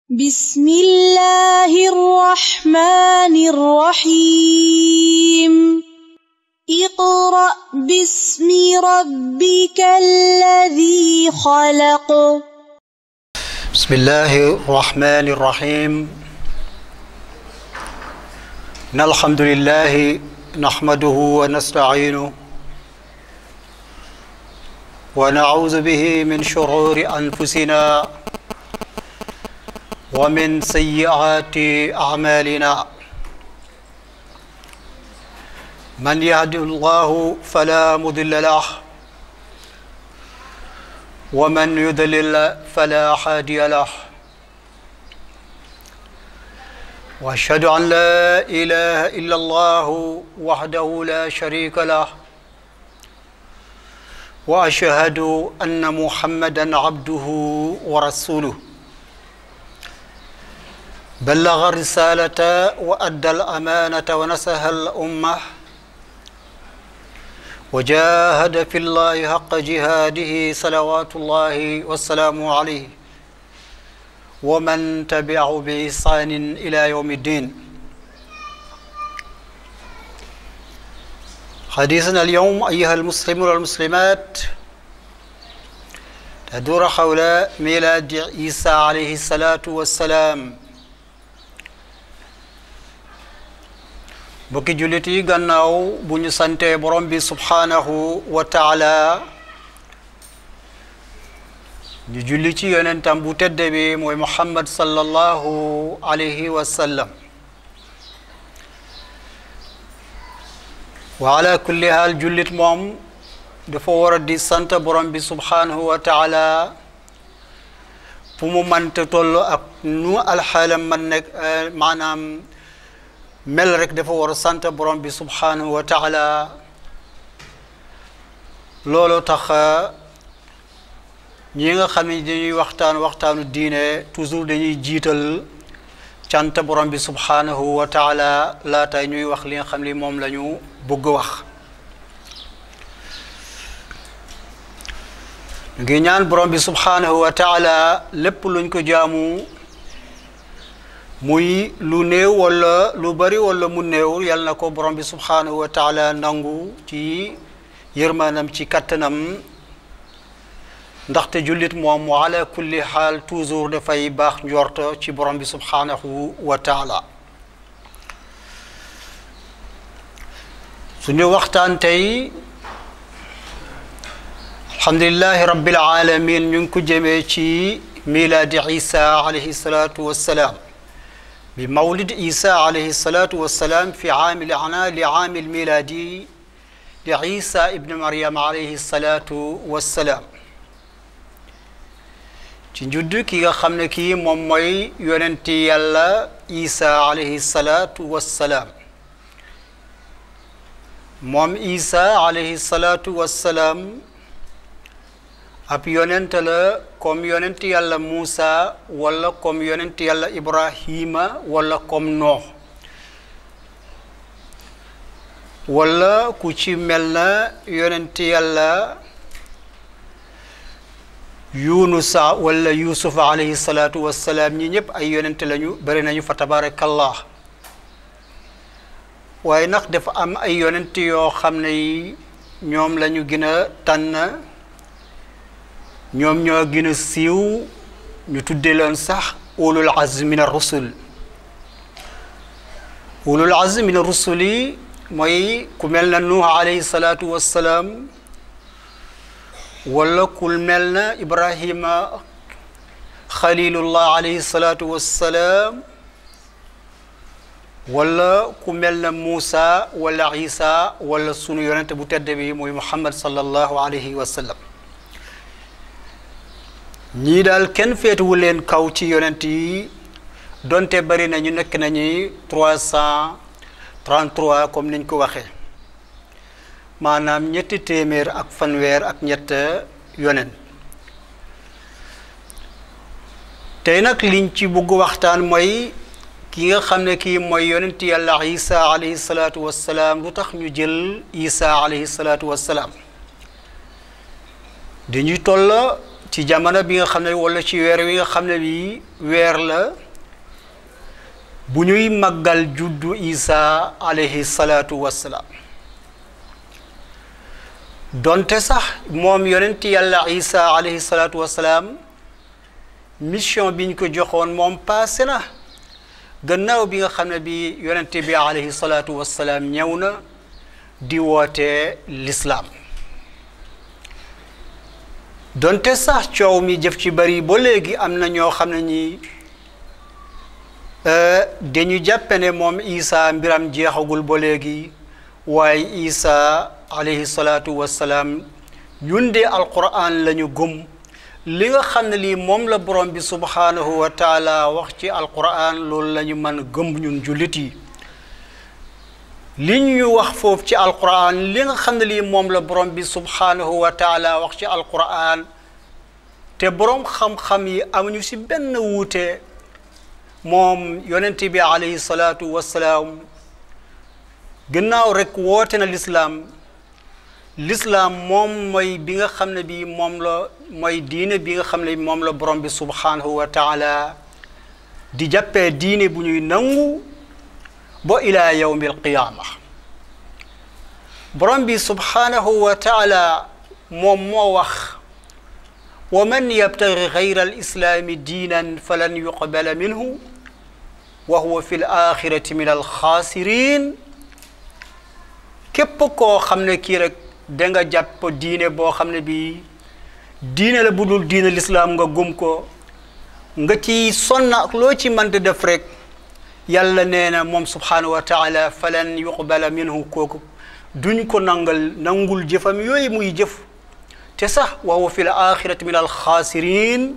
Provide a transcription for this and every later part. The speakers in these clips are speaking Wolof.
بسم الله الرحمن الرحيم اقرأ باسم ربك الذي خلق بسم الله الرحمن الرحيم إن الحمد لله نحمده ونستعينه ونعوذ به من شرور أنفسنا ومن سيئات أعمالنا من يهد الله فلا مضل له ومن يضلل فلا هادي له وأشهد أن لا إله إلا الله وحده لا شريك له وأشهد أن محمدا عبده ورسوله بلغ الرسالة وأدى الأمانة ونصح الأمة وجاهد في الله حق جهاده صلوات الله والسلام عليه ومن تبعه بإحسان إلى يوم الدين. حديثنا اليوم أيها المسلمون والمسلمات تدور حول ميلاد عيسى عليه الصلاة والسلام. bokki jullit yi gannaaw bu ñu sante borom bi subhanahu wa taala ñu julli ci yonentam bu tedde bi mooy Muhammad sallallahu alayhi wa sallam. wa ala kulli haal jullit moom dafa war a di sant borom bi subhanahu wa taala fu mu mante toll ak nu alxaalam man nekk maanaam mel rek dafa war a sant borom bi subhanahu wa taala. looloo tax ñi nga xam ne dañuy waxtaanu diine toujours dañuy jiital cant borom bi subhanahu wa taala laata ñuy wax li nga xam ni moom la ñu bëgg wax. ngi ñaan borom bi subhanahu wa taala lépp luñ ko jaamu muy lu néew wala lu bari wala mu néew yal na ko borom bi subhanahu wa taala nangu ci yërmanam ci kattanam ndaxte jullit moom wa ala kulli xaal toujours dafay baax njort ci borom bi subhanahu wa taala. suñu waxtaan tey alhamdulillahi rabbil alamin ñu ngi ko jëmee ci milaadi Isa alayhi salatu wassalaam بمولد عيسى عليه الصلاة والسلام في عام لعام الميلادي لعيسى ابن مريم عليه الصلاة والسلام. ci njudd ki nga xam ne kii moom mooy yonenti yàlla Isa alayhi salaatu wassalaam. moom Isa alayhi salaatu wassalaam ab yonent la comme yonent yàlla Muusa wala comme yonent yàlla Ibrahima wala comme Noox wala ku ci mel na yonent yàlla Yunusa wala Yusuf alayhi salaatu wassalaam ñi ñëpp ay yonent lañu bari nañu fa tabarakallah. waaye nag dafa am ay yonent yoo xam ne ñoom lañu gën a tànn, ñoom ñoo gën a siiw ñu tuddee leen sax ulul azmi min ar-rusul. ulul azmi min ar-rusul yi mooy ku mel na Nuh alayhi salaatu wassalaam wala ku mel na Ibrahima xalilullah alayhi salaatu wassalaam wala ku mel na Muusa wala Isa wala sunu yonente bu tedd bi mooy Muhammad sallallahu alayhi wa sallam. ñii daal kenn féetuwu leen kaw ci yonent yi donte bari nañu nekk nañu 333 comme niñ ko waxee maanaam ñetti téeméer ak fanweer ak ñett yonent. tey nag liñ ci bëgg waxtaan mooy ki nga xam ne kii mooy yonent yàlla Isa alayhi salaatu wassalaam. lu tax ñu jël Isa alayhi salaatu wassalaam dañuy toll ci jamono bi nga xam ne wala ci weer wi nga xam ne bi weer la bu ñuy màggal juddu Isa alayhi salaatu wassalaam donte sax moom yonent yàlla Isa alayhi salaatu wassalaam mission bi ñu ko joxoon moom passé na gannaaw bi nga xam ne bi yonent bi alayhi salaatu wassalaam ñëw na di woote lislaam donte sax coow mi jëf ci bari ba léegi am na ñoo xam ne ñi dañu jàppe ne moom Isa mbiram jeexagul ba léegi waaye Isa alayhi salaatu wassalaam ñun de alquran lañu gëm li nga xam ne lii moom la borom bi subhanahu wa taala wax ci alquran loolu la ñu mën gëm ñun jullit yi li ñu wax foofu ci alquran li nga xam ne lii moom la borom bi subhanahu wa taala wax ci alquran te borom xam-xam yi amuñu ci benn wuute moom yonent bi alayhi salaatu wassalaam gannaaw rek woote na lislaam moom mooy bi nga xam ne bi moom la mooy diine bi nga xam ne moom la borom bi subhanahu wa taala di jàppee diine bu ñuy nangu ba ila yawmi alqiyaama borom bi subhanahu wa taala moom moo wax wa man yabtaghi ghayra alislaami diinan falan yuqbala minhu wa huwa fi alaxirati min alxaasirin képp koo xam ne kii rek da nga jàpp diine boo xam ne bi diine la bu dul diine lislaam nga gëm ko nga ci sonna ak loo ci mën def rek yàlla nee na moom subhanahu wa taala falan yuqbala minhu kooku duñ ko nangul jëfam yooyu muy jëf te sax wa huwa fi l axirati min alxaasirin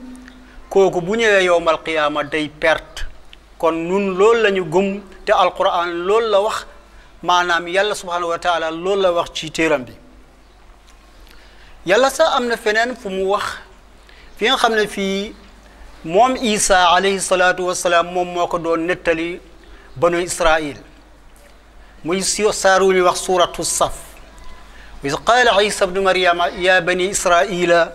kooku bu ñëwee yowm alqiyaama day perte kon nun loolu la ñu gëm te alquran loolu la wax maanaam yàlla subhanahu wa taala loolu la wax ci téeram bi yàlla sax am na feneen fu mu wax fi nga xam ne fii moom Isa alayhi salaatu wassalaam moom moo ko doon nettali banu Israil muy saar wu ñuy wax suratu saf iz qaala Isa bnu Maryama ya bani Israila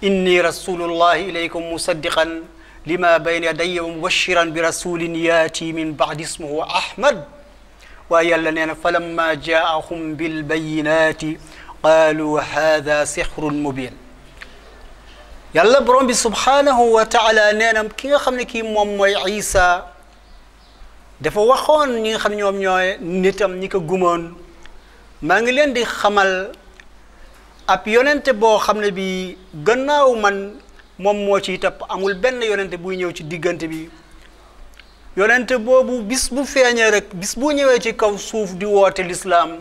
inni rasulullahi ilaykum musaddiqan lima bayna yadayya wa mubashiran bi rasulin yaati min ba'di ismuhu Ahmad waaye yàlla nee na falamma jaahum bil bayyinati qaalu hada sihrun mubin yàlla borom bi subhanahu wa taala nee na ki nga xam ne kii moom mooy Isa dafa waxoon ñi nga xam ne ñoom ñooy nitam ñi ko gumoon maa ngi leen di xamal ab yonente boo xam ne bi gannaaw man moom moo ciy topp amul benn yonente buy ñëw ci diggante bi yonente boobu bis bu feeñee rek bis bu ñëwee ci kaw suuf di woote lislaam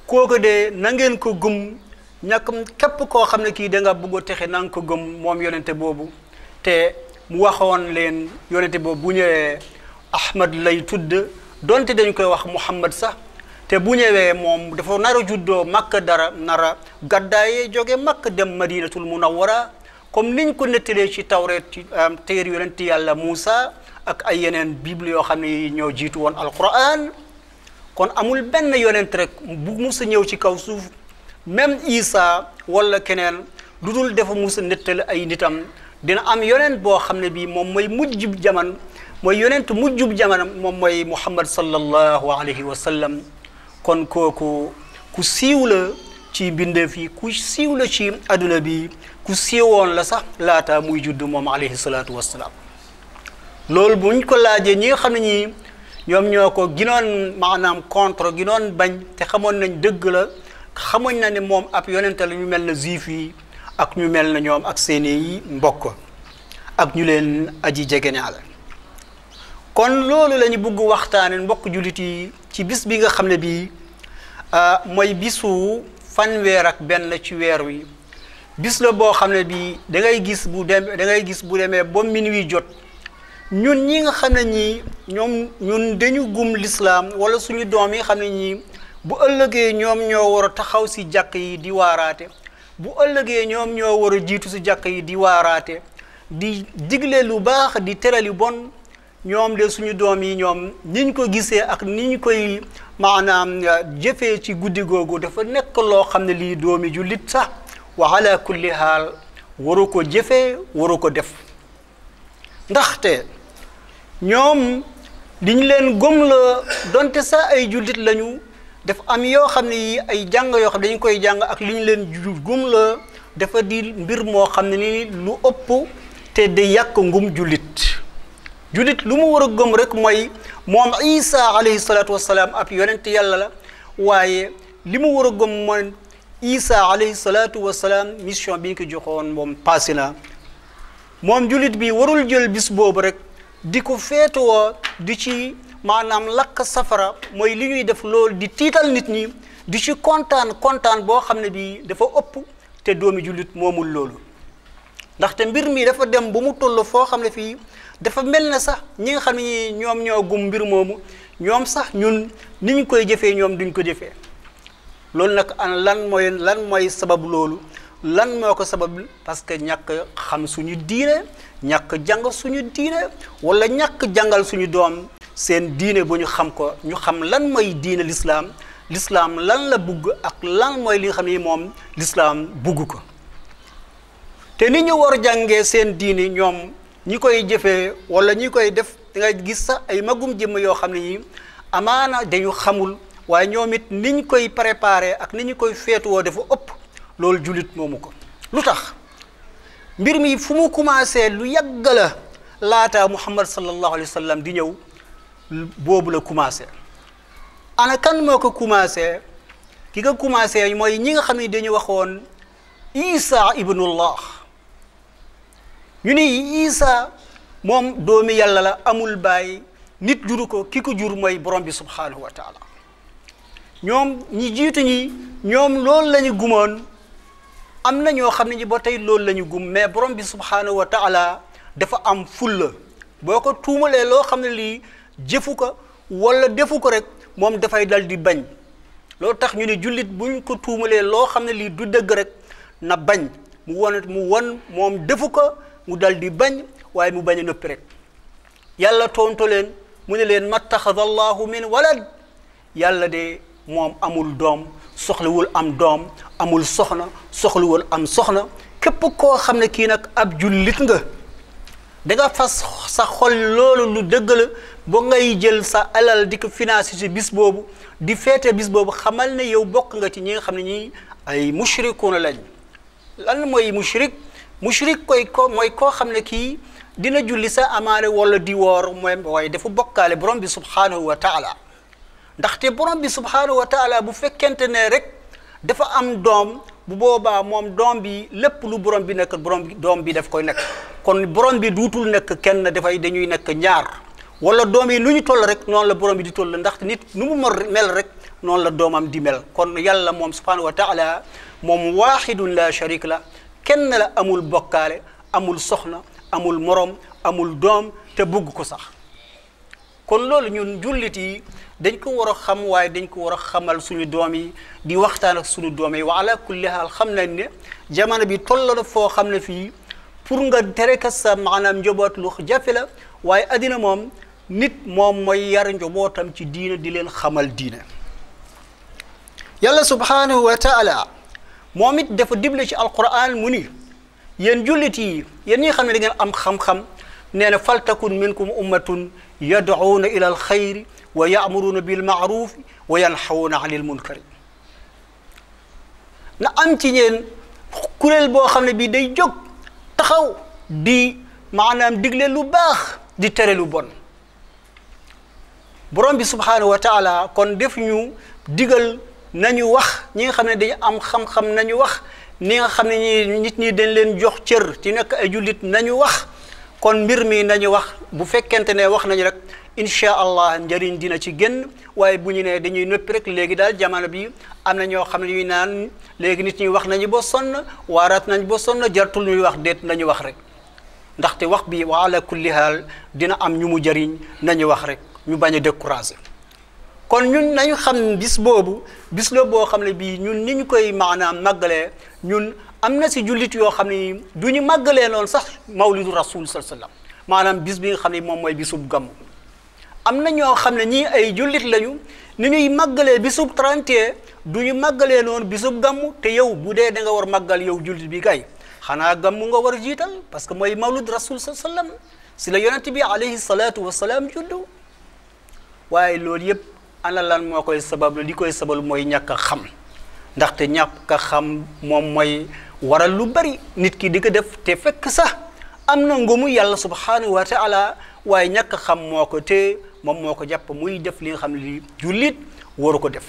kooku de na ngeen ko gëm ñàkk képp koo xam ne kii da nga bëgg a texe na nga ko gëm moom yonente boobu te mu waxoon leen yonente boobu bu ñëwee Ahmad lay tudd donte dañ koy wax Muhammad sax te bu ñëwee moom dafa nar a juddoo Makka dara nara gàddaayee jóge Makka dem Madinatul Munawwara comme niñ ko nettalee ci tawreet ci téere yonent yàlla Muusa ak ay yeneen bible yoo xam ne ñoo jiitu woon alquran kon amul benn yonent rek bu musa ñëw ci kaw suuf même Isa wala keneen lu dul dafa musa nettali ay nitam dina am yonent boo xam ne bii moom mooy mujjub jaman mooy yonent mujjub jaman moom mooy Muhammad sallallahu alayhi wa sallam kon kooku ku siiw la ci bindeef yi ku siiw la ci adduna bi ku siiwoon la sax laata muy judd moom alayhi salaatu wassalaam loolu buñ ko laajee ñi nga xam ne ñi ñoom ñoo ko ginoon maanaam contre ginoon bañ te xamoon nañ dëgg la xamoon na ne moom ab yonente la ñu mel na juif yi ak ñu mel na ñoom ak seeni mbokk ak ñu leen aji jegeñaale kon loolu la ñu bëgg waxtaane mbokk jullit yi ci bis bi nga xam ne bii mooy bisu fanweer ak benn ci weer wi bis la boo xam ne bii da ngay gis bu demee ba minuit jot ñun ñi nga xam ne ñii ñun dañu gum lislaam wala suñu doom yi xam ne ñii bu ëllëgee ñoom ñoo war a taxaw si jàkk yi di waaraate bu ëllëgee ñoom ñoo war a jiitu si jàkk yi di waaraate di digle lu baax di tere lu bon ñoom de suñu doom yi ñoom niñ ko gisee ak niñ koy maanaam jëfee ci guddi googu dafa nekk loo xam ne lii doomi jullit sax wa ala kulli haal waru ko jëfee waru ko def ndaxte ñoom liñ leen gëm la donte sa ay jullit lañu def am yoo xam ne yi ay jàng yoo xam ne dañu koy jàng ak liñ leen gëm la dafa di mbir moo xam ne ni lu ëpp te day yàq ngum jullit lu mu war a gëm rek mooy moom Isa alayhi salaatu wassalaam ab yonent yàlla la waaye li mu war a gëm mooy Isa alayhi salaatu wassalaam mission bi ñu ko joxoon moom passé na moom jullit bi warul jël bis boobu rek di ko feetoo di ci maanaam lakk safara mooy li ñuy def loolu di tiital nit ñi di ci kontaan boo xam ne bii dafa ëpp te doomi jullit moomul loolu ndaxte mbir mi dafa dem ba mu toll foo xam ne fii dafa mel ne sax ñi nga xam ne ñoom ñoo gum mbir moomu ñoom sax ñun ni ñu koy jëfee ñoom duñ ko jëfee loolu nag lan mooy sabab loolu lan moo ko sabab parce que ñàkk xam suñu diine ñàkk jàng suñu diine wala ñàkk jàngal suñu doom seen diine bu ñu xam ko ñu xam lan mooy diine l'islam lan la bugg ak lan mooy li nga xam ne moom l'islam bugg ko te ni ñu war a jàngee seen diine ñoom ñi koy jëfee wala ñi koy def da ngay gis sax ay magum jëmm yoo xam ne yi amaana dañu xamul waaye ñoom it ni ñu koy préparé ak ni ñu koy feetuwoo dafa ëpp loolu jullit moomu ko lu tax mbir mi fu mu commencé lu yàgg la laata Muhammad sallallahu alayhi wa sallam di ñëw boobu la commencé ana kan moo ko commencé ki ko commencé mooy ñi nga xam ne dañu waxoon Isa ibnullah ñu ni Isa moom doomi yàlla la amul baay nit juru ko ki ko jur mooy borom bi subhanahu wa taala ñoom ñi jiitu ñi ñoom loolu la ñu gumoon am na ñoo xam ne ñi ba tey loolu la ñu gum mais borom bi subhanahu wa taala dafa am fulla boo ko tuumalee loo xam ne lii jëfu ko wala defu ko rek moom dafay dal di bañ loolu tax ñu ne jullit buñ ko tuumalee loo xam ne lii du dëgg rek na bañ mu won moom defu ko mu dal di bañ waaye mu bañ a noppi rek yàlla tontu leen mu ne leen mattaxada allahu min walad yàlla de moom amul doom soxlawul am doom amul soxna soxlawul am soxna képp koo xam ne kii nag ab jullit nga da nga fas sa xol loolu lu dëgg la ba ngay jël sa alal di ko financé ci bis boobu di feete bis boobu xamal ne yow bokk nga ci ñi nga xam ne ñi ay mushrikuuna lañ lan mooy mushrik mooy koo xam ne kii dina julli sa amaane wala di woor mooy waaye dafa bokkaale borom bi subhanahu wa taala ndaxte borom bi subhanahu wa taala bu fekkente ne rek dafa am doom bu boobaa moom doom bi lépp lu borom bi nekk doom bi daf koy nekk kon borom bi duutul nekk kenn dañuy nekk ñaar wala doom yi nu ñu toll rek noonu la borom bi di toll ndaxte nit nu mu mel rek noonu la doomam di mel kon yàlla moom subhanahu wa taala moom waahidun la sharik la kenn la amul bokkaale amul soxna amul morom amul doom te bëgg ko sax kon loolu ñun jullit yi dañ ko war a xam waaye dañ ko war a xamal suñu doom yi di waxtaan ak suñu doom yi wa ala kulli haal xam nañ ne jamono bi toll na foo xam ne fii pour nga tere ka sa maanaam njaboot lu jafe la waaye addina moom nit moom mooy yar njabootam ci diina di leen xamal diina yàlla subhanahu wa taala moom it dafa dible ci alquran mu ni yéen jullit yi yéen ñi xam ne da ngeen am xam-xam nee na faltakun minkum ummatun yad'uuna ila alxayri wa ya'muruuna bilma'ruufi wa yanhawna anil munkari na am ci ñeen kuréel boo xam ne bii day jóg taxaw di maanaam digle lu baax di tere lu bon borom bi subhanahu wa taala kon def ñu digal nañu wax ñi nga xam ne dañu am xam-xam nañu wax ni nga xam ne ñi nit ñi dañ leen jox cër ci nekk ay jullit nañu wax kon mbir mi nañu wax bu fekkente ne wax nañu rek incha allah njëriñ dina ci génn waaye bu ñu nee dañuy noppi rek léegi daal jamono bi am na ñoo xam ne ñuy naan léegi nit ñi wax nañu ba sonn waaraat nañ ba sonn jartul ñuy wax déet nañu wax rek ndaxte wax bi wa ala kulli haal dina am ñu mu jëriñ nañu wax rek ñu bañ a décourager kon ñun nañu xam bis boobu bis la boo xam ne bii ñun ni ñu koy maanaam màggalee ñun am na si jullit yoo xam ne du ñu màggalee noonu sax mawlidu rasul sallallahu alayhi wasallam maanaam bis bi nga xam ne moom mooy bisub gàmm am na ñoo xam ne ñii ay jullit lañu ni ñuy màggalee bisub 31 du ñu màggalee noonu bisub gàmm te yow bu dee da nga war màggal yow jullit bi kay xanaa gàmmu nga war a jiital parce que mooy mawlud rasul sallam si la yonent bi alayhi salaatu wasalaam juddu waaye loolu yëpp ana lan moo koy sabab li koy sabal mooy ñàkk a xam ndaxte ñàkk a xam moom mooy waral lu bari nit ki di ko def te fekk sax am na ngumu yàlla subhanahu wa taala waaye ñàkk a xam moo ko te moom moo ko jàpp muy def li nga xam ne li jullit waru ko def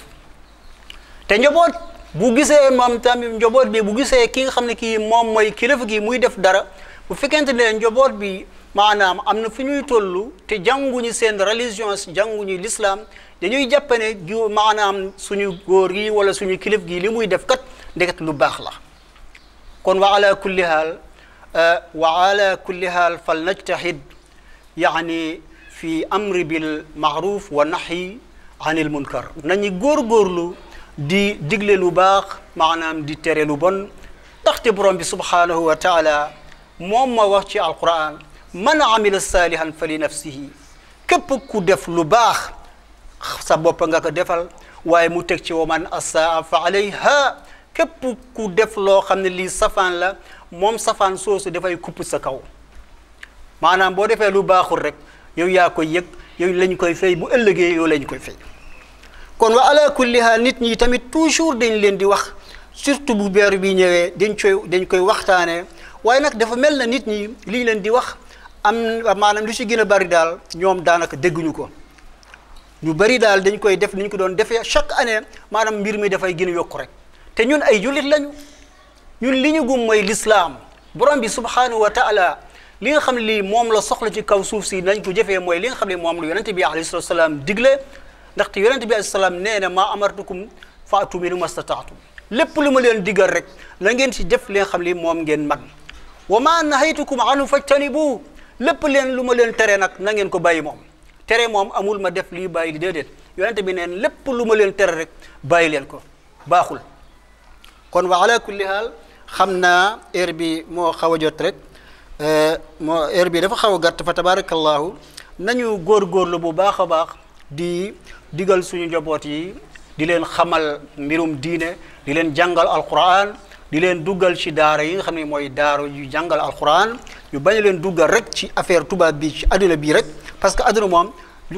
te njaboot bu gisee moom tamit njaboot bi bu gisee ki nga xam ne kii moom mooy kilifa gi muy def dara bu fekkente ne njaboot bi maanaam am na fi ñuy toll te jànguñu seen religion jànguñu l'islam dañuy jàpp ne maanaam suñu góor gi wala suñu kilif gi li muy def kat ndeket lu baax la kon wa ala kulli haal fal najtahid yaani fi amri bil maaruf wa nahyi anil munkar nañu góorgóorlu di digle lu baax maanaam di tere lu bon taxte borom bi subhanahu wa taala moom ma wax ci alquran man amila salihan fa li nafsihi képp ku def lu baax sa bopp nga ko defal waaye mu teg ci wa man asaa fa alayha képp ku def loo xam ne lii safaan la moom safaan soosu dafay kupp sa kaw maanaam boo defee lu baaxul rek yow yaa koy yëg yow lañ koy fay bu ëllëgee yow lañ koy fay kon wa ala kulli haal nit ñi tamit toujours dañ leen di wax surtout bu beer bi ñëwee dañ koy waxtaanee waaye nag dafa mel na nit ñi liñ leen di wax am maanaam lu ci gën a bari daal ñoom daanaka dégguñu ko ñu bari daal dañ koy def ni ñu ko doon defee chaque année maanaam mbir mi dafay gën a yokku rek te ñun ay jullit lañu ñun li ñu gum mooy l'islam borom bi subhanahu wa taala li nga xam ne lii moom la soxla ci kaw suuf si nañ ko jëfee mooy li nga xam ne moom la yonente bi alayhi salatu wasalaam digle ndaxte yonente bi alayhi salaam nee na maa amartukum faatu minhu mastataatu lépp lu ma leen digal rek la ngeen ci def li nga xam ne moom ngeen man wa ma nahaytukum anhu fajtanibu lépp leen lu ma leen tere nag na ngeen ko bàyyi moom tere moom amul ma def lii bàyyi li déedéet yonente bi neen lépp lu ma leen tere rek bàyyi leen ko baaxul kon wa ala kulli haal xam naa heure bi moo xaw a jot rek moo heure bi dafa xaw a gàtt fa tabarakallahu nañu góorgóorlu bu baax a baax di digal suñu njaboot yi di leen xamal mbirum diine di leen jàngal alquran di leen duggal ci daara yi nga xam ne mooy daara yu jàngal alquran ñu bañ leen duggal rek ci affaire tubaab bi ci adduna bii rek parce que adduna moom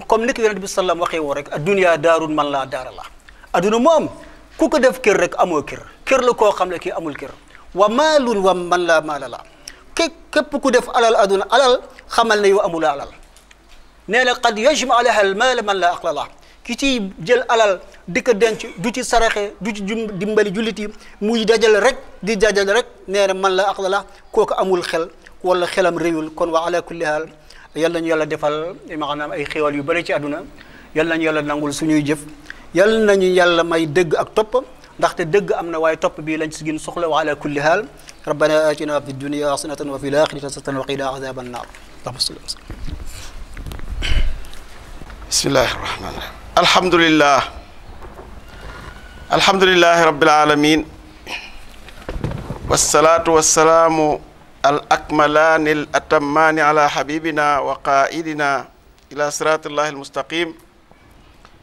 comme ni ko yonent bi sallam waxee woo rek adduniya daarun man laa daara la adduna moom ku ko def kër rek amoo kër la koo xam ne kii amul kër wa maalun wa man laa maala la képp ku def alal adduna alal xamal ne yow amula alal nee na qad yajma alaha al maal man laa aqla la ki ci jël alal di ko denc du ci saraxe du ci dimbali jullit yi muy dajal rek di dajal rek nee na man la aqla la kooku amul xel wala xelam réyul kon wa ala kulli haal yal nañu yàlla defal maanaam ay xéwal yu bëri ci àdduna yal nañu yàlla nangul suñuy jëf yal nañu yàlla may dëgg ak topp ndaxte dëgg am na waaye topp bii lañ si gën soxla wa ala kulli haal rabbana atina fi dunya hasanatan wa fil akhirati hasanatan wa qina azaban nar bismillahi rahmani rahim alhamdulillahi rabbil alamin wassalatu wassalamu al akmalani al atammani ala habibina wa qaidina ila siratillahi al mustaqim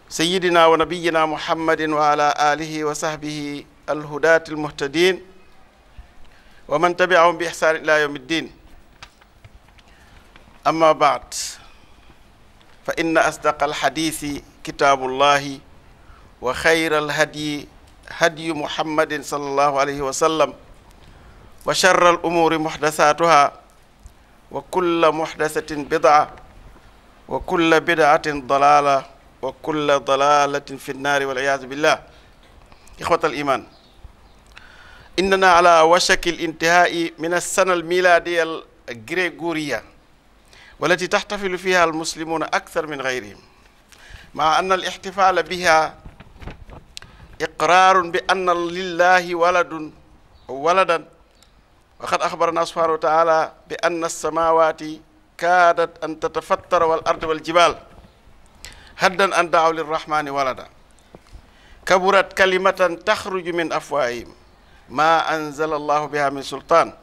sayyidina wa nabiyyina muhammadin wa ala alihi wa sahbihi al hudati al muhtadin wa man tabi'ahum bi ihsan ila yawmiddin amma ba'd fa inna asdaqa alhadisi kitabullahi wa khayra alhadyi hadyu muhammadin sallallahu alayhi wa sallam wa sharra al-umuri muhdathatuha wa kulla muhdathatin bid'a wa kulla bid'atin dalala wa kulla dalalatin fi an-nari wal iyadhu billah ikhwata al-iman innana ala washaki al-intihai min as-sana al-miladiyya al-gregoriyya والتي تحتفل فيها المسلمون أكثر من غيرهم مع أن الاحتفال بها إقرار بأن لله ولدا وقد أخبرنا سبحانه وتعالى بأن السماوات كادت أن تتفطر والأرض والجبال هدا أن دعوا للرحمن ولدا كبرت كلمة تخرج من أفواههم ما أنزل الله بها من سلطان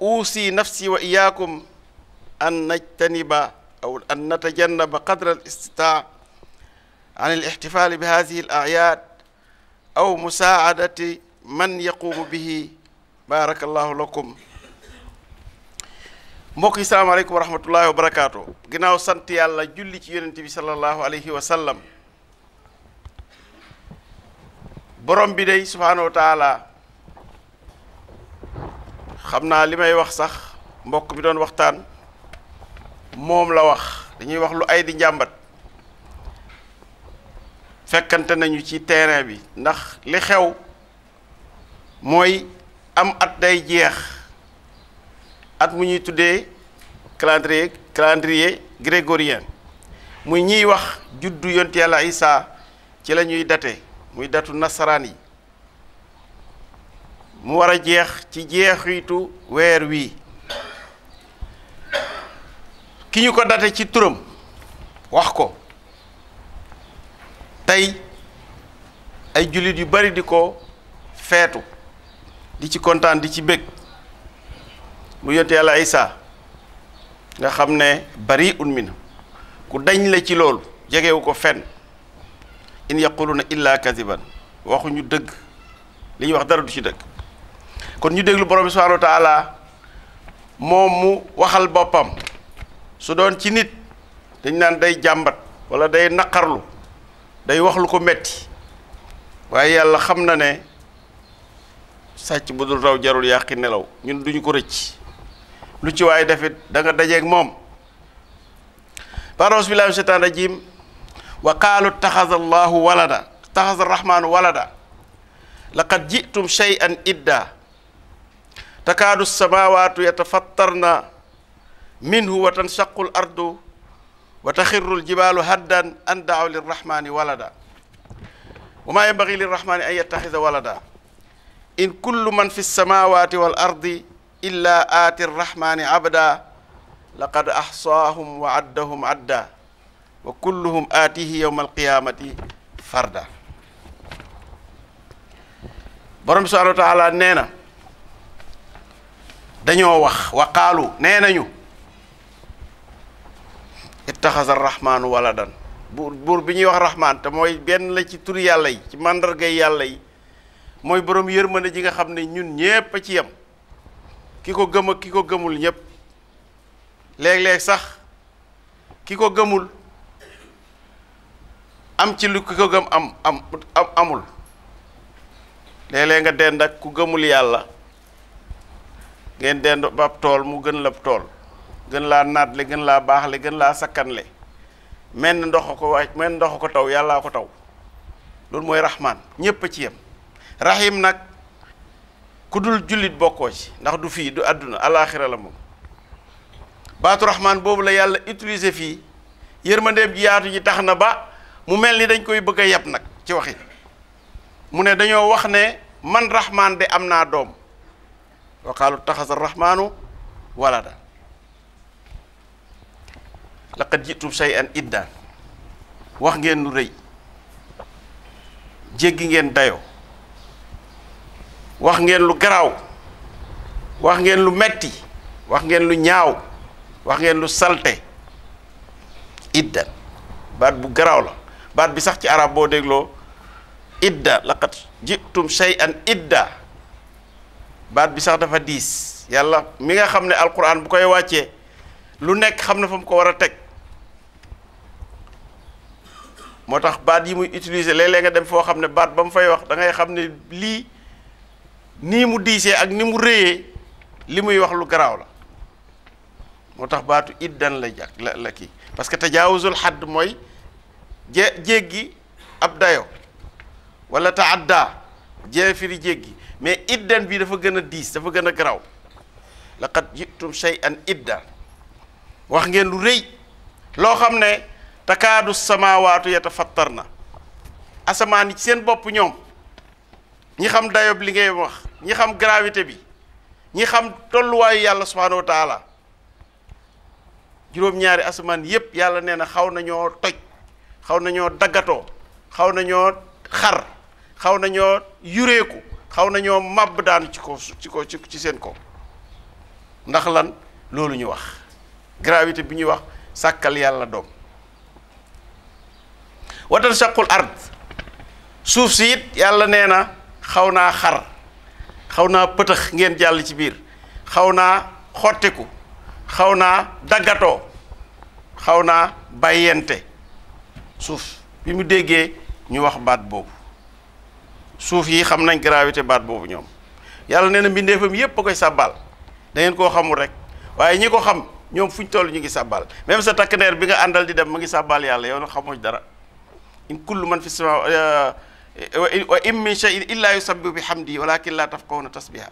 أوصي نفسي وإياكم أن نجتنب أو أن نتجنب قدر الاستطاعة عن الاحتفال بهذه الأعياد أو مساعدة من يقوم به barakallahu lakum. mbokk yi salaamaaleykum wa rahmatullahi wa barakaatu. ginnaaw sant yàlla julli ci yonent bi sallallahu alayhi wa sallam. borom bi day subhaanahu wa taala xam naa li may wax sax mbokk mi doon waxtaan moom la wax. dañuy wax lu ay di njàmbat. fekkante nañu ci terrain bi ndax li xew mooy am at day jeex at mu ñuy tuddee calendrier grégorien muy ñiy wax juddu yonent yàlla Isa ci la ñuy date muy datu nasaraan yi mu war a jeex ci jeexitu weer wii ki ñu ko date ci turam wax ko tey ay jullit yu bari di ko feetu di ci kontaan di ci bég mu yonent yàlla Isa nga xam ne bari un min ku dañ la ci loolu jegewu ko fenn in yaquluna illa kaziban waxuñu dëgg li ñuy wax dara du ci dëgg kon ñu déglu borom bi subhanahu wa taala moom mu waxal boppam su doon ci nit dañ naan day jàmbat wala day naqarlu day wax lu ko metti waaye yàlla xam na ne sàcc bu dul raw jarul yàqi nelaw ñun duñu ko rëcc lu ci waaye defit da nga dajeeg moom auzu billaahi mina shaytaani rajiim wa qaalu taxaza allahu walada taxaza arrahmaanu walada laqad ji'tum shay'an idda takaadu samaawaatu yatafattarna minhu wa tanshaqu al ardu wa taxirru al jibaalu haddan an da'aw lirrahmaani walada wa maa yanbaghi lirrahmaani an yattaxiza walada in kullu man fi samaawaati wal ardi illa aati arrahmaani abda laqad ahsaahum wa addahum adda wa kulluhum aatihi yawma alqiyamati farda. borom bi subhaanahu wa taala nee na dañoo wax wa qaalu nee nañu ittaxasa arrahmaanu waladan buur bi ñuy wax rahmaan te mooy benn la ci turi yàlla yi ci màndargay yàlla yi mooy borom yërmande ji nga xam ne ñun ñépp a ci yem ki ko gëm ak ki ko gëmul ñépp léeg-léeg sax ki ko gëmul am ci lu ki ko gëm amul léeg-léeg nga dend ak ku gëmul yàlla ngeen dend ba ab tool mu gën la tool gën laa naatle gën laa baaxle gën laa sakkanle menn ndox ko waaj menn ndox ko taw yàllaa ko taw loolu mooy rahmaan ñépp a ci yem. rahim nag ku dul jullit bokkoo ci ndax du fii du àdduna alaaxira la moom baatu rahmaan boobu la yàlla utiliser fii yërmandeem ji yaatu ji tax na ba mu mel ni dañ koy bëgg a yab nag ci waxi mu ne dañoo wax ne man rahmaan de am naa doom wa qaalu taxasa rahmaanu walada laqad jitum shay'an iddan wax ngeen lu rëy jéggi ngeen dayo wax ngeen lu garaaw wax ngeen lu metti wax ngeen lu ñaaw wax ngeen lu salte idda baat bu garaaw la baat bi sax ci arab boo dégloo idda laqad jitum shay'an idda baat bi sax dafa diis yàlla mi nga xam ne alquran bu koy wàccee lu nekk xam na fa mu ko war a teg moo tax baat yi muy utiliser léeg-léeg nga dem foo xam ne baat ba mu fay wax da ngay xam ne lii nii mu diisee ak ni mu réyee li muy wax lu garaaw la moo tax baatu iddan la jàkk la kii parce que tajaawuzul xadd mooy jéggi ab dayo wala taadda firi jéggi mais iddan bi dafa gën a diis dafa gën a garaaw laqad jitum shay'an iddan wax ngeen lu rëy loo xam ne takaadu samaawaatu yatafattarna asamaan yi ci seen bopp ñoom ñi xam dayob li ngay wax ñi xam gravité bi ñi xam tolluwaayu yàlla subhaanahu wa taala juróom-ñaari asamaan yépp yàlla nee na xaw nañoo toj xaw nañoo daggatoo xaw nañoo xar xaw nañoo yureeku xaw nañoo màbb daanu ci seen kaw ndax lan loolu ñu wax gravité bi ñuy wax sàkkal yàlla doom watan shaqul ard suuf si it yàlla nee na xaw naa xar xaw naa pëtëx ngeen jàll ci biir xaw naa xottiku xaw naa daggatoo xaw naa bàyyente suuf bi mu déggee ñu wax baat boobu suuf yi xam nañ gravité baat boobu ñoom yàlla nee na mbindeefam yépp a koy sàbbaal da ngeen koo xamul rek waaye ñi ko xam ñoom fu ñu toll ñu ngi sàbbaal même sa takk ndeer bi nga àndal di dem mu ngi sàbbaal yàlla yow na xamoo dara in kullu man fi sama wa in min shay'in illa yusabbihu bihamdihi walakin la tafqahuna tasbiha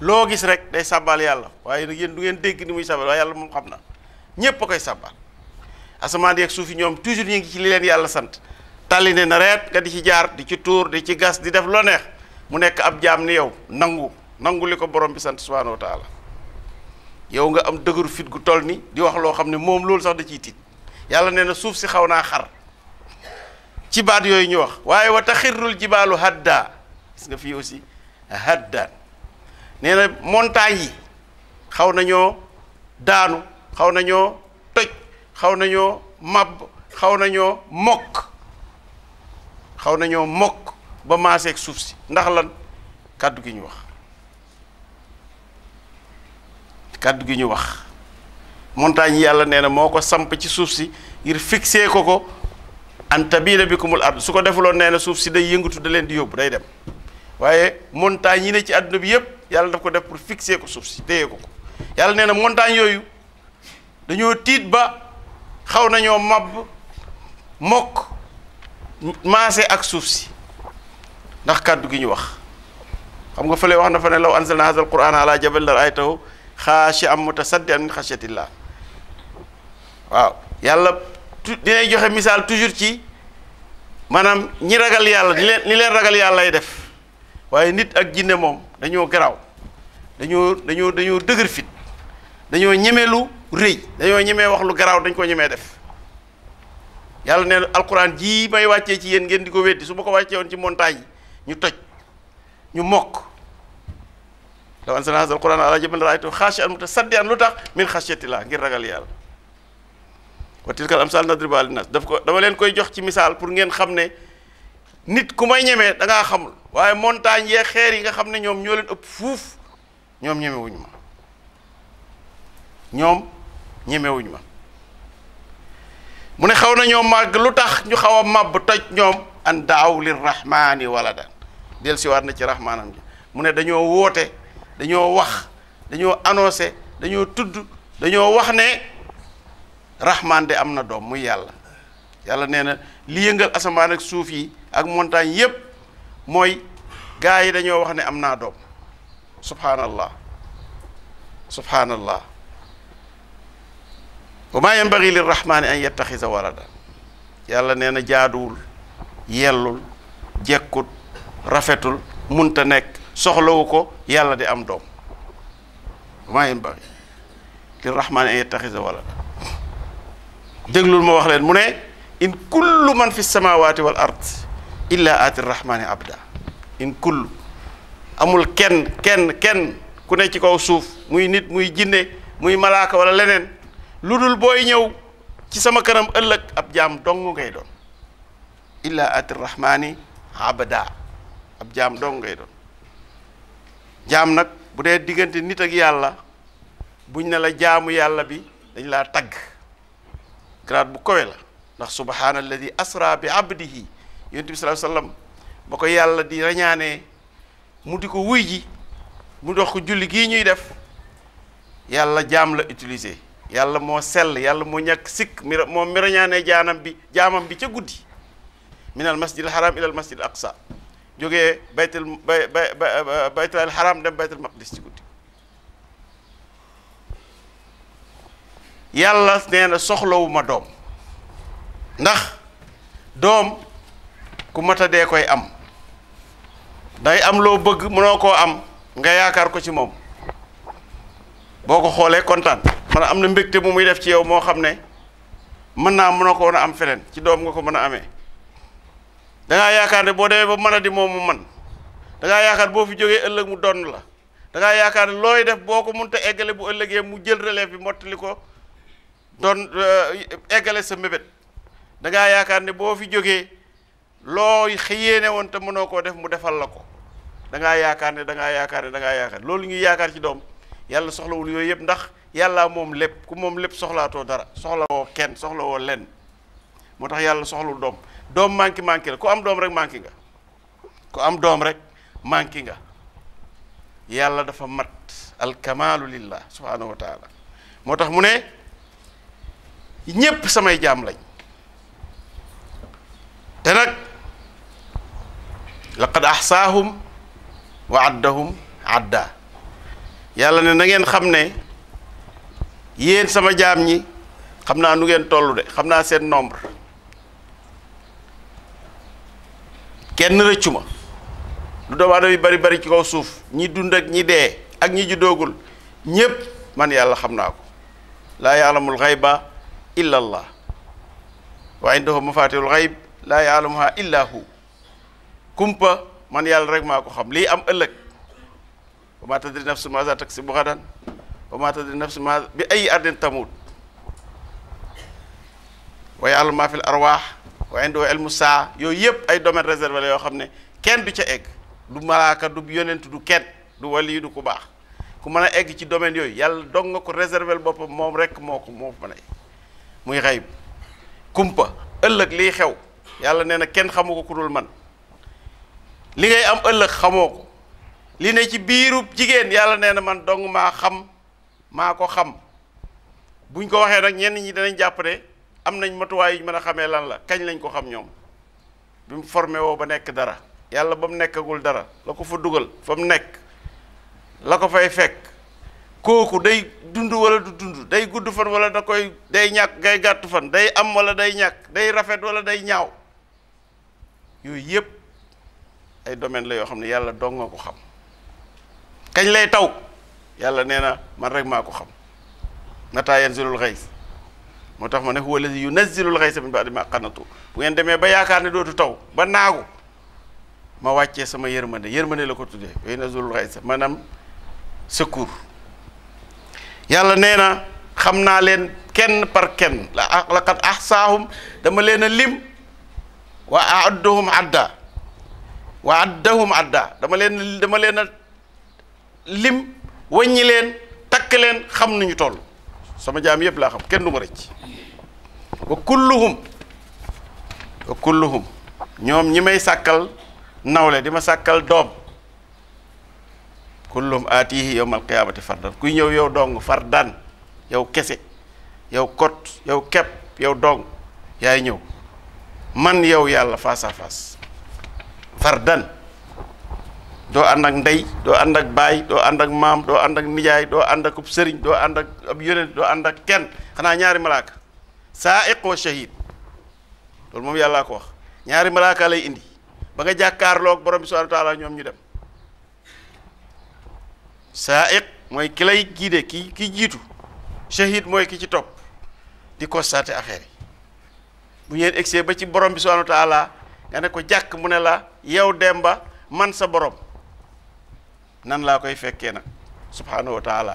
loo gis rek day sàbbaal yàlla waaye nag yéen du ngeen dégg ni muy sàbbaal waaye yàlla moom xam na ñépp a koy sàbbaal asamaan yeeg suuf yi ñoom toujours ñu ngi ci li leen yàlla sant tàlli ne na reet nga di ci jaar di ci tuur di ci gas di def loo neex mu nekk ab jaam ni yow nangu li ko borom bi sant subhanahu wa taala yow nga am dëgëru fit gu toll ni di wax loo xam ne moom loolu sax da ciy tiit yàlla nee na suuf si xaw naa xar ci baat yooyu ñu wax waaye wa taxirrul jibaalu hadda gis nga fii aussi haddaan nee na montagne yi xaw nañoo daanu xaw nañoo toj xaw nañoo màbb xaw nañoo mokk ba maaseeg suuf si ndax lan kàddu gi ñu wax montagne yi yàlla nee na moo ko samp ci suuf si ngir fixé ko an tabila bikumul ard su ko defuloon nee na suuf si day yëngatu da leen di yóbbu day dem waaye montagne yi ne ci àdduna bi yépp yàlla daf ko def pour fixer ko suuf si téye ko yàlla nee na montagne yooyu dañoo tiit ba xaw nañoo màbb mokk maase ak suuf si ndax kàddu gi ñu wax xam nga fële wax na fa ne law anzalna hadha alquran ala jabal la ra'aytahu khashi'an mutasaddian min khashyatillah waaw yàlla dinay joxe misaal toujours ci maanaam ñi ragal yàlla ni leen ragal yàlla lay def waaye nit ak jinne moom dañoo garaaw dañoo dëgër fit dañoo ñeme lu rëy dañoo ñemee wax lu garaaw dañ ko ñemee def yàlla ne alquran jii may wàccee ci yéen ngeen di ko weddi su ma ko wàccee woon ci montagne yi ñu toj ñu mokk law anzalna hadha alquran ala jabalin ra'aytahu khashi'an mutasaddian lu tax min khashyatillah ngir ragal yàlla wa tilkal amsal nadribuha linnas dama leen koy jox ci misaal pour ngeen xam ne nit ku may ñemee da ngaa xamul waaye montagne yee xeer yi nga xam ne ñoom ñoo leen ëpp fuuf ñoom ñemewuñu ma mu ne xaw na ñoo màgg lu tax ñu xaw a màbb toj ñoom an daaw lirrahmani waladan del si waat na ci rahmaanam ji mu ne dañoo woote dañoo wax dañoo annoncé dañoo tudd dañoo wax ne rahman de am na doom muy yàlla nee na li yëngal asamaan ak suuf yi ak montagne yépp mooy gaa yi dañoo wax ne am naa doom subhanallah wa maa yanbaghi lirrahmani an yattakhidha walada yàlla nee na jaaduwul yellul jekkut rafetul munta nekk soxlawu ko yàlla di am doom wa maa yanbaghi lirrahmani an yattakhidha walada déglul ma wax leen mu ne in kullu man fi samawati wal ard illa aati rrahmani abda in kullu amul kenn ku ne ci kaw suuf muy nit muy jinne muy malaaka wala leneen lu dul booy ñëw ci sama kanam ëllëg ab jaam dong ngay doon illa aati rrahmani abda ab jaam dong ngay doon jaam nag bu dee diggante nit ak yàlla buñ ne la jaamu yàlla bi dañ laa tagg grade bu kowe la ndax subhaana alladi asra bi abdihi yonent bi sallallahu alayhi wasallam ba ko yàlla di rañaanee mu di ko wuy ji mu dox ko julli gii ñuy def yàlla jaam la utiliser yàlla moo sell yàlla moo ñàkk sikk moom mi rañaanee jaamam bi ca guddi min al masjid al haram ila al masjid al aqsa jógee baytul al haram dem baytul maqdis ci guddi yàlla nee na soxlawuma doom ndax doom ku mata dee koy am day am loo bëgg mënoo koo am nga yaakaar ko ci moom boo ko xoolee kontaan man am na mbégte mu muy def ci yow moo xam ne mën naa mënoo ko woon a am feneen ci doom nga ko mën a amee dangaa yaakaar ne boo demee ba mën a di moom mu man dangaa yaakaar boo fi jógee ëllëg mu donn la dangaa yaakaar ne looy def boo ko mënta eggale bu ëllëgee mu jël relève bi mottali ko doon eggale sa mébét dangaa yaakaar ne boo fi jógee loo yéene woon te mënoo koo def mu defal la ko da ngaa yaakaar ne da ngaa yaakaar ne da ngaa yaakaar loolu ñuy yaakaar ci doom yàlla soxlawul yooyu yëpp ndax yàlla moom lépp ku moom lépp soxlaatoo dara soxlawoo kenn soxlawoo lenn moo tax yàlla soxlawul doom manqué la ku am doom rek manqué nga ku am doom rek manqué nga yàlla dafa mat alkamaalu lillah subhanahu wa taala moo tax mu ne ñépp samay jaam lañ te nag laqad ahsaahum wa addahum adda yàlla ne na ngeen xam ne yéen sama jaam ñi xam naa nu ngeen tollu de xam naa seen nombre kenn rëccu ma lu doomu aadama yi bari ci kaw suuf ñi dund ak ñi dee ak ñi juddoogul ñépp man yàlla xam naa ko laa ya'lamul ghayba illa allah wa indahu mafatihul ghayb laa ya'lamuha illa hu kumpa man yàlla rek maa ko xam lii am ëllëg wa ma tadri nafsu maza taksibu ghadan wa ma tadri nafsu ma bi ay ardin tamut wa ya'lamu ma fil arwah wa indahu ilmu saa yooyu yëpp ay domaine réservé la yoo xam ne kenn du ca egg du malaaka du yonent du kenn du wali du ku baax ku mën a egg ci domaine yooyu yàlla dong nga ko réservé boppam moom rek moo ko mën a muy xayb kumpa ëllëg liy xew yàlla nee na kenn xamu ko ku dul man li ngay am ëllëg xamoo ko li ne ci biirub jigéen yàlla nee na man dong maa ko xam buñ ko waxee nag ñenn ñi danañ jàpp ne am nañ matuwaay yu ñu mën a xamee lan la kañ lañ ko xam ñoom bi mu formé woo ba nekk dara yàlla ba mu nekkagul dara la ko fa dugal fa mu nekk la ko fay fekk kooku day dund wala du dund day gudd fan wala day ñàkk ngay gàttu fan day am wala day ñàkk day rafet wala day ñaaw yooyu yëpp ay domaine la yoo xam ne yàlla dong nga ko xam kañ lay taw yàlla nee na man rek maa ko xam mataa yanzilul ghays moo tax ma ne huwa allazi yunazzilul ghaysa min ba'di ma qanatu bu ngeen demee ba yaakaar ne dootu taw ba naagu ma wàccee sama yërmande la ko tuddee yunazzilul ghaysa maanaam secours yàlla nee na xam naa leen kenn par kenn laqad ahsaahum dama leen a lim wa addahum adda dama leen a lim wàññi leen takk leen xam nañu toll sama jaam yëpp laa xam kenn du ma rëcc wa kulluhum ñoom ñi may sàkkal nawle di ma sàkkal doom kulluhum aatihi yawmal qiyaamati fardan kuy ñëw yow dong fardan yow kese yow kot yow kepp yow dong yaay ñëw man yow yàlla face à face fardan doo ànd ak ndey doo ànd ak baay doo ànd ak maam doo ànd ak nijaay doo ànd ak sëriñ doo ànd ak ab yonent doo ànd ak kenn xanaa ñaari malaaka saa'iq wa shahid loolu moom yàllaa ko wax ñaari malaaka lay indi ba nga jàkkaarloog borom bi subhanahu wa taala ñoom ñu dem saa'iq mooy ki lay guidé ki jiitu shahid mooy ki ci topp di constater affaire yi bu ngeen egsee ba ci borom bi subhanahu wa taala nga ne ko jàkk mu ne la yow Demba man sa borom nan laa koy fekkee nag subhanahu wa taala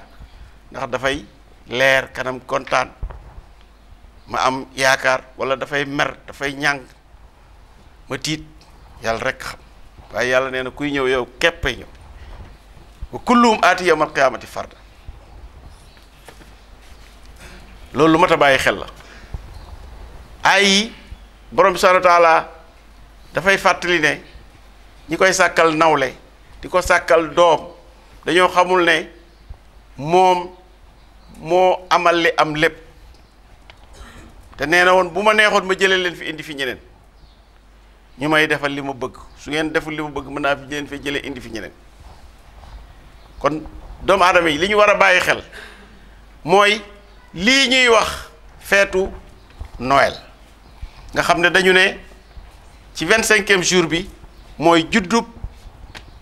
ndax dafay leer kanam kontaan ma am yaakaar wala dafay mer dafay ñàng ma tiit yàlla rek xam waaye yàlla nee na kuy ñëw yow képpay ñëw wa kulluhum aati yawmal qiyaamati farda loolu lu mat a bàyyi xel la ay borom bi subhanahu wa taala dafay fàttali ne ñi koy sàkkal nawle di ko sàkkal doom dañoo xamul ne moom moo amal li am lépp te nee na woon bu ma neexoon ma jëlee leen fi indi fi ñeneen ñu may defal li ma bëgg su ngeen deful li ma bëgg mën naa fi leen fi jëlee indi fi ñeneen kon doomu aadama yi li ñu war a bàyyi xel mooy lii ñuy wax feetu Noël nga xam ne dañu ne ci 25e jour bi mooy juddub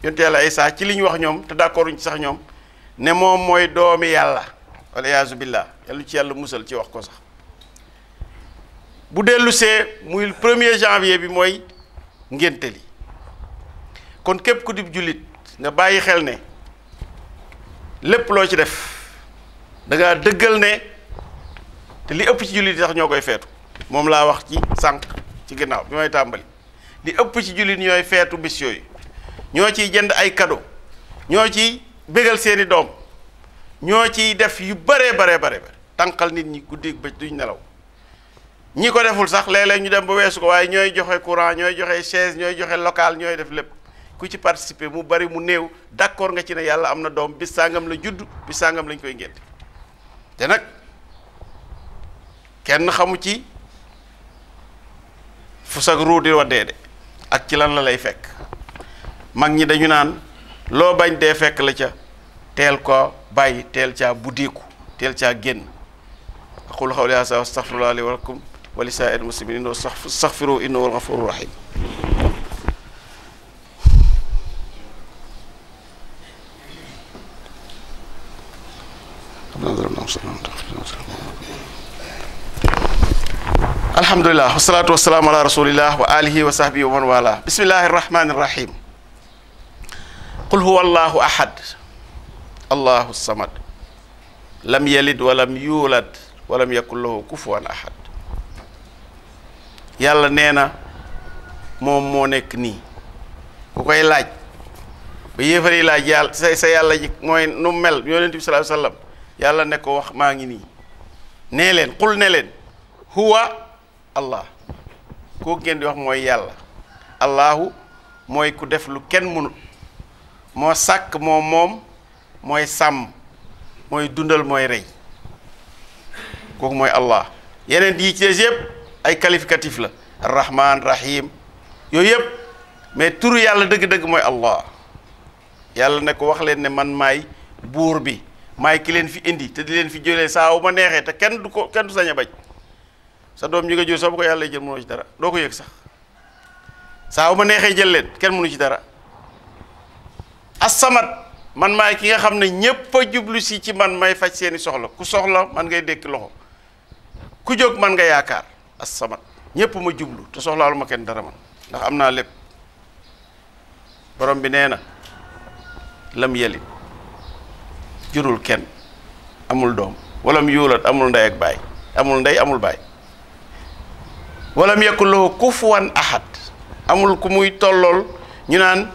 yonent Yàlla Isaa ci li ñu wax ñoom te d'accord ñu ci sax ñoom ne moom mooy doomi yàlla wala iyaazu billah yàlla ci yàlla musal ci wax ko sax bu dellu see muy 1er janvier bi mooy ngénte li kon képp ku dib jullit nga bàyyi xel ne lépp loo ci def da ngaa dëggal ne te li ëpp ci jullit yi sax ñoo koy feetu moom laa wax ci sànq ci ginnaaw bi may tàmbali li ëpp ci jullit ñooy feetu bis yooyu ñoo ciy jënd ay cadeau ñoo ciy bégal seeni doom ñoo ciy def yu bare tànqal nit ñi guddeeg bëj duñ nelaw ñi ko deful sax léeg-léeg ñu dem ba weesu ko waaye ñooy joxe courant ñooy joxe chaise ñooy joxe local ñooy def lépp ku ci participer mu bari mu néew d'accord nga ci ne yàlla am na doom bis sàngam la judd bis sàngam lañ koy ngénte te nag kenn xamu ci fu sag ruu di waddee de ak ci lan la lay fekk mag ñi dañu naan loo bañ dee fekk la ca teel ko bàyyi teel caa buddeeku teel caa génn aqulu qawli haadha wa astaghfirullah li wa lakum wa li saa'iril muslimin wastaghfiruhu innahu huwal ghafurur rahim alhamdulillah wassalatu wassalamu ala rasulillah wa alihi wa sahbihi wa man wala bismillahir rahmanir rahim qul huwa allahu ahad allahu samad lam yalid walam yulad walam yakul lahu kufuwan ahad yàlla nee na moom moo nekk nii ku koy laaj ba yéefari laaj yàlla sa yàlla ji mooy nu mel yonent bi sallallahu alayhi wasallam yàlla ne ko wax maa ngi nii nee leen qul ne leen huwa allah koo ngeen di wax mooy yàlla allahu mooy ku def lu kenn mënul moo sàkk moom mooy sàmm mooy dundal mooy rey kooku mooy allah yeneen yi ci des yëpp ay qualificatif la arrahman rahim yooyu yëpp mais turu yàlla dëgg-dëgg mooy allah yàlla ne ko wax leen ne man maay buur bi maay ki leen fi indi te di leen fi jëlee saa wu ma neexee te kenn du sañ a bañ sa doom ñi nga jur soo bu ko yàlla jël mënoo ci dara doo ko yëg sax saa wu ma neexee jël leen kenn mënu ci dara as-samad man maay ki nga xam ne ñépp a jublu si ci man may faj seeni soxla ku soxla man ngay dékk loxo ku jóg man nga yaakaar as-samad ñépp ma jublu te soxlaalu ma kenn dara man ndax am naa lépp borom bi nee na lam yalid jurul kenn amul doom walam yuulat amul ndey ak baay amul ndey amul baay walam yakul lahu kufuwan ahad amul ku muy tollool ñu naan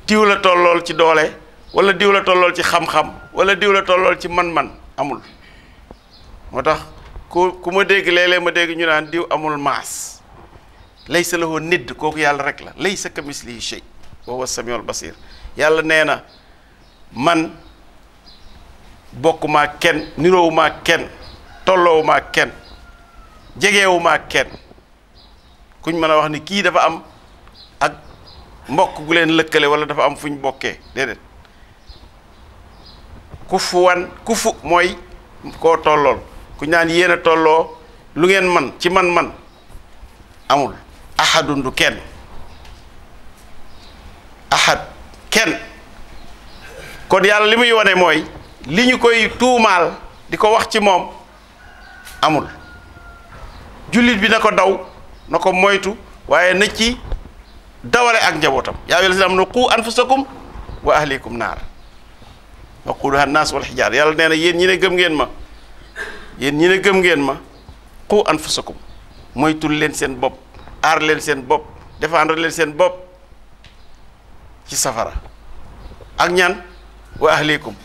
diw la tollool ci doole wala diw la tollool ci xam-xam wala diw la tollool ci man-man amul moo tax ku ma dégg léeg-léeg ma dégg ñu naan diw amul maas laysa lahu nidd kooku yàlla rek la laysa ka mislihi shay wa huwa samiul basir yàlla nee na man bokkuma kenn niroowuma kenn tolloowuma kenn jegeewuma kenn kuñ mën a wax ni kii dafa am ak mbokk gu leen lëkkale wala dafa am fuñ bokkee déedéet kufu mooy koo tollool ku ñaan yéen a tolloo lu ngeen man ci man amul ahadun du kenn ahad kenn kon yàlla li muy wane mooy li ñu koy tuumaal di ko wax ci moom amul jullit bi na ko daw na ko moytu waaye na ci dawale ak njabootam yaa ayyuhal lazina aamanu qu anfusakum wa ahlikum naar waquuduha an-naas wal hijaar yàlla nee na yéen ñi ne gëm ngeen ma qu anfusakum moytul leen seen bopp aar leen seen bopp défendre leen seen bopp ci safara ak ñaan wa ahlikum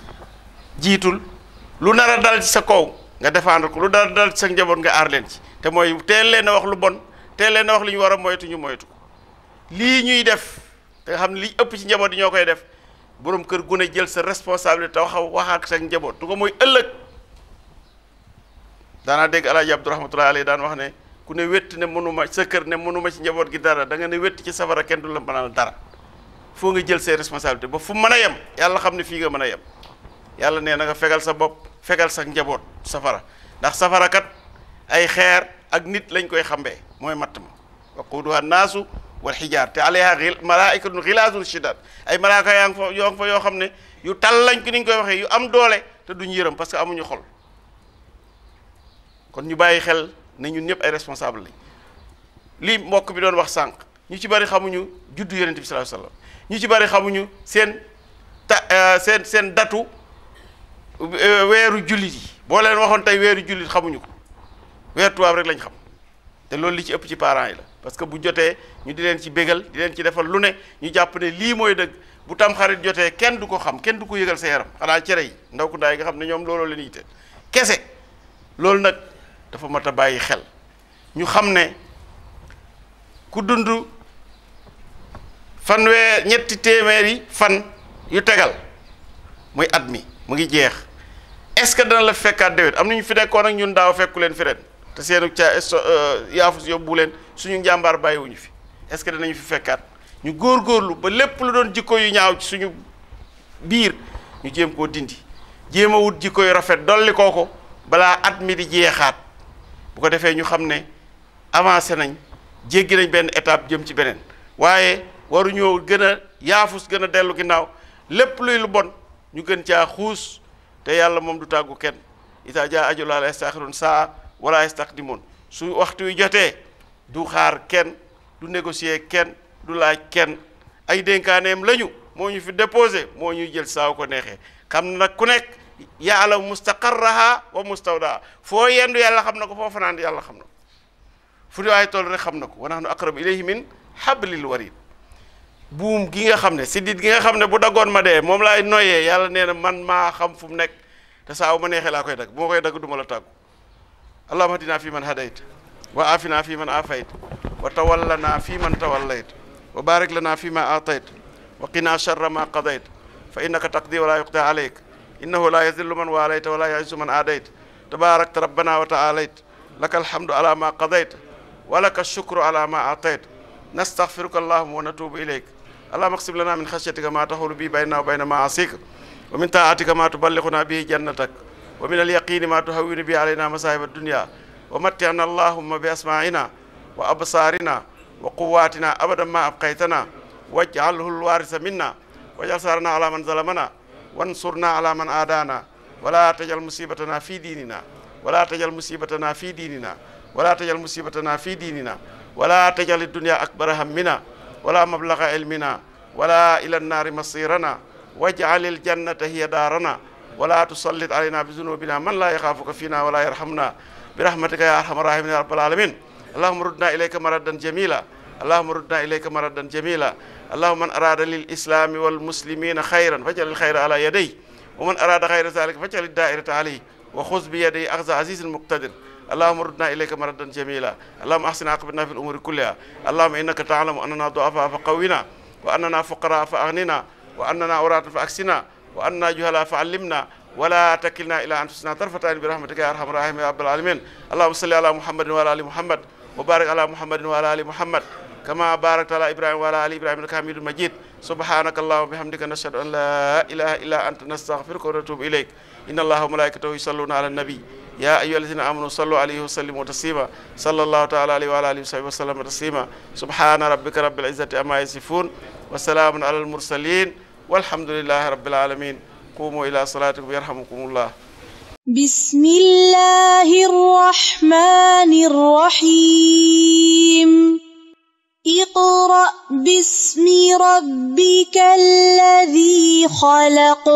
jiitul lu nar a dal ci sa kaw nga défendre ko lu nar a dal ci sa njaboot nga aar leen ci te mooy teel leen a wax lu bon teel leen a wax li ñu war a moytu ñu moytu ko lii ñuy def te nga xam ne li ëpp ci njaboot yi ñoo koy def borom kër gu ne jël sa responsabilité wax ak sa njaboot du ko mooy ëllëg daanaa dégg alaaji Abdu rahmatullahi alayhi daan wax ne ku ne wett ne mënuma sa kër ne mënuma ci njaboot gi dara da nga ne wett ci safara kenn du la mënal dara foo nga jël ses responsabilités ba fu mën a yem yàlla xam ne fii nga mën a yem yàlla nee na nga fegal sa bopp fegal sa njaboot safara ndax safara kat ay xeer ak nit lañ koy xambee mooy matt ma waquuduha naasu wal xijaar te alayha malaa'ikatun xilaazun shidaad ay malaaka yaa ngi fa yoo xam ne yu tal lañ ko ni ñu koy waxee yu am doole te duñ yërëm parce que amuñu xol kon ñu bàyyi xel ne ñun ñëpp ay responsable lañ lii mbokk bi doon wax sànq ñu ci bari xamuñu juddu yonent bi sallallahu alayhi wasallam ñu ci bari xamuñu seen datu weeru jullit yi boo leen waxoon tey weeru jullit xamuñu ko weer tubaab rek lañ xam te loolu li ci ëpp ci parents yi la parce que bu jotee ñu di leen ci bégal di leen ci defal lu ne ñu jàpp ne lii mooy dëgg bu tam xarit jotee kenn du ko xam kenn du ko yëgal sa yaram xanaa cere yi ndaw ku ndaay nga xam ne ñoom looloo leen yitte kese loolu nag dafa mat a bàyyi xel ñu xam ne ku dund ñetti téeméeri fan yu tegal muy at mi mu ngi jeex est-ce que dana la fekkaat déwén am nañu fi nekkoon ak ñun daaw fekku leen fi ren te seenu yaafus yóbbu leen suñu njàmbaar bàyyiwuñu fi est-ce que danañu fi fekkaat ñu góorgóorlu ba lépp lu doon jikko yu ñaaw ci suñu biir ñu jéem koo dindi jéem a wut jikko yu rafet dolli kooko balaa at mi di jeexaat bu ko defee ñu xam ne avancé nañ jéggi nañ benn étape jëm ci beneen waaye waruñoo gën a yaafus gën a dellu ginnaaw lépp luy lu bon ñu gën caa xuus te yàlla moom du tàggu kenn ita jaa ajalaa la yastaxiruun saa wala yastaqdimoon su waxtu wi jotee du xaar kenn du négocier kenn du laaj kenn ay dénkaaneem lañu moo ñu fi déposé moo ñuy jël saaw ko neexee xam na nag ku nekk ya'lamu mustaqarraha wa mustawdaa foo yendu yàlla xam na ko foo fanaan yàlla xam na ko fu waay toll rek xam na ko wa nahnu aqrabu ilayhi min hablil warid buum gi nga xam ne siddit gi nga xam ne bu daggoon ma dee moom laay noyyee yàlla nee na man maa xam fu mu nekk te saa ma neexee laa koy dagg bu ma koy dagg du ma la tàggu allahumma hadina fi man hadayt wa afina fi man afayt wa tawallana fi man tawallayt wa barik lana fi ma atayt wa qina sharra ma qadayt fa innaka taqdi wa la yuqda alayk innahu la yazillu man walayta wa la ya'izzu man adayt tabarakta rabbana wa ta'alayt laka alhamdu ala ma qadayt wa laka shukru ala ma atayt nastaghfiruka allahumma wa natubu ilayk اللهم اقسم لنا من خشيتك ما تحول به بيننا وبين معاصيك ومن طاعتك ما تبلغنا به جنتك ومن اليقين ما تهون به علينا مصائب الدنيا ومتعنا اللهم بأسماعنا وأبصارنا وقواتنا أبدا ما أبقيتنا واجعله الوارث منا واجعل ثارنا على من ظلمنا وانصرنا على من عادانا ولا تجعل مصيبتنا في ديننا ولا تجعل مصيبتنا في ديننا ولا تجعل مصيبتنا في ديننا ولا تجعل الدنيا أكبر همنا ولا مبلغ علمنا ولا إلى النار مصيرنا واجعل الجنة هي دارنا ولا تسلط علينا بذنوبنا من لا يخافك فينا ولا يرحمنا برحمتك يا أرحم الراحمين يا رب العالمين اللهم ردنا إليك مردا جميلا اللهم ردنا إليك مردا جميلا اللهم من أراد للإسلام والمسلمين خيرا فاجعل الخير على يديه ومن أراد غير ذلك فاجعل الدائرة عليه وخذ بيدي أخذ عزيز مقتدر اللهم ردنا إليك مردا جميلا اللهم أحسن عاقبتنا في الأمور كلها اللهم إنك تعلم أننا ضعفاء فقونا وأننا فقراء فأغننا وأننا عراة فأكسنا وأننا جهلاء فعلمنا ولا تكلنا إلى أنفسنا طرفة عين برحمتك يا أرحم الراحمين يا رب العالمين اللهم صل على محمد وعلى آل محمد وبارك على محمد وعلى آل محمد كما باركت على إبراهيم وعلى آل إبراهيم إنك حميد مجيد سبحانك اللهم وبحمدك نشهد أن لا إله إلا أنت نستغفرك ونتوب إليك إن الله وملائكته يصلون على النبي يا أيها الذين آمنوا صلوا عليه وسلموا تسليما صلى الله تعالى عليه وعلى آله وصحبه وسلم تسليما سبحان ربك رب العزة عما يصفون وسلام على المرسلين والحمد لله رب العالمين قوموا إلى صلاتكم يرحمكم الله بسم الله الرحمن الرحيم اقرأ باسم ربك الذي خلق